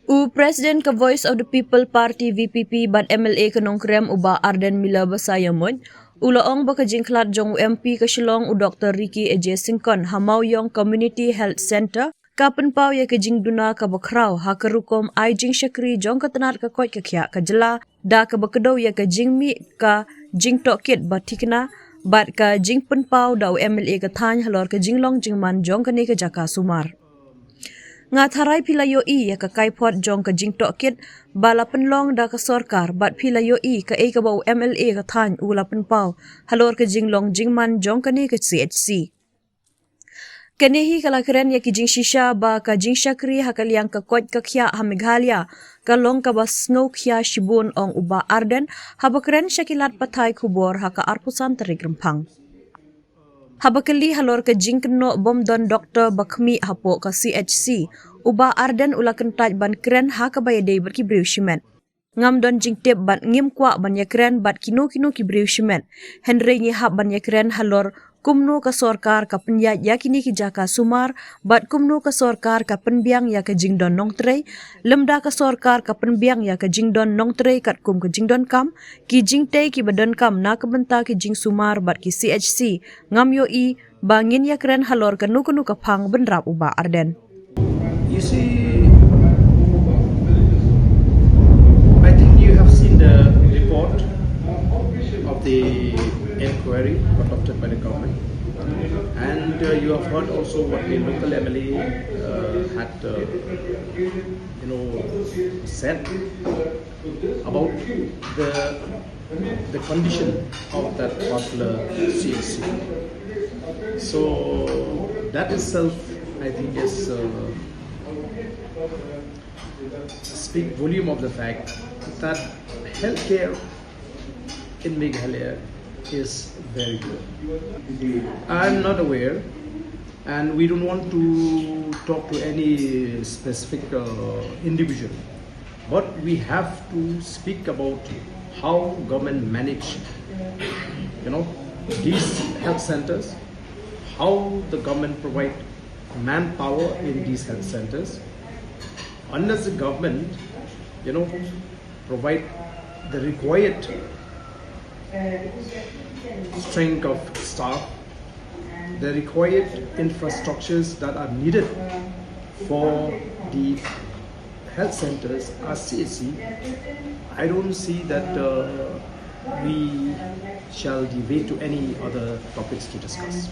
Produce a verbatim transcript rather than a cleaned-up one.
U President ka Voice of the People Party V P P bad M L A ka Nongkrem u Bah Ardent Miller Basaiawmoit u la ong ba ka jingkhlad jong u M P ka Shillong u Doctor Ricky A J Syngkon ha Mawiong Community Health Centre ka pynpaw ïa ka jingduna kaba khraw ha ka rukom ai jingshakri jong ka tnat ka koit ka khiah ka jylla da kaba kdew ïa ka jingmih ka jingtohkit ba thikna bad ka jingpynpaw da u M L A ka thaiñ halor ka jinglong jingman jong kane ka jaka sumar. Nga tharai phi la ïohi ïa ka kaiphod jong ka jingtohkit ba la pynlong da ka sorkar bad phi la ïohi kaei kaba u M L A ka thaiñ u la pynpaw halor ka jinglong jingman jong kane ka C H C. Kane hi ka la kren ïa ki jingshisha ba ka jingshakri ha ka liang ka koit ka khiah ha Meghalaya ka long kaba sngewkhia shibun, ong u Bah Ardent haba kren sha ki lad pathai khubor ha ka arphew san tarik Rymphang. Haba kylli halor ka jingkynnoh bym don doktor ba khmih hapoh ka C H C, u Bah Ardent u la kyntait ban kren ha kaba ïadei bad ki briew shimet. Ngam don jingtip bad ngim kwah ban ïakren bad kino kino ki briew shimet. Hynrei ngi hap ban ïakren halor kumno ka sorkar ka pynïaid ïa kine ki jaka sumar bad kumno ka sorkar ka pynbiang ïa ka jingdon nongtrei. Lymda ka sorkar ka pynbiang ïa ka jingdon nongtrei katkum ka jingdonkam, ki jingtei kiba donkam na ka bynta ki jingsumar bad ki C H C, ngam ïohi ba ngin ïakren halor kano kano ka phang, bynrap u Bah Ardent. You see, I think you have seen the report of the inquiry conducted by the government, and uh, you have heard also what the local M L A uh, had, uh, you know, said about the the condition of that particular C H C. So that itself, I think, is uh, speak volume of the fact that healthcare in Meghalaya is very good. I'm not aware, and we don't want to talk to any specific uh, individual, but we have to speak about how government manage, you know, these health centers, how the government provide manpower in these health centers. Unless the government, you know, provide the required strength of staff, the required infrastructures that are needed for the health centers as C H C, I don't see that uh, we shall deviate to any other topics to discuss.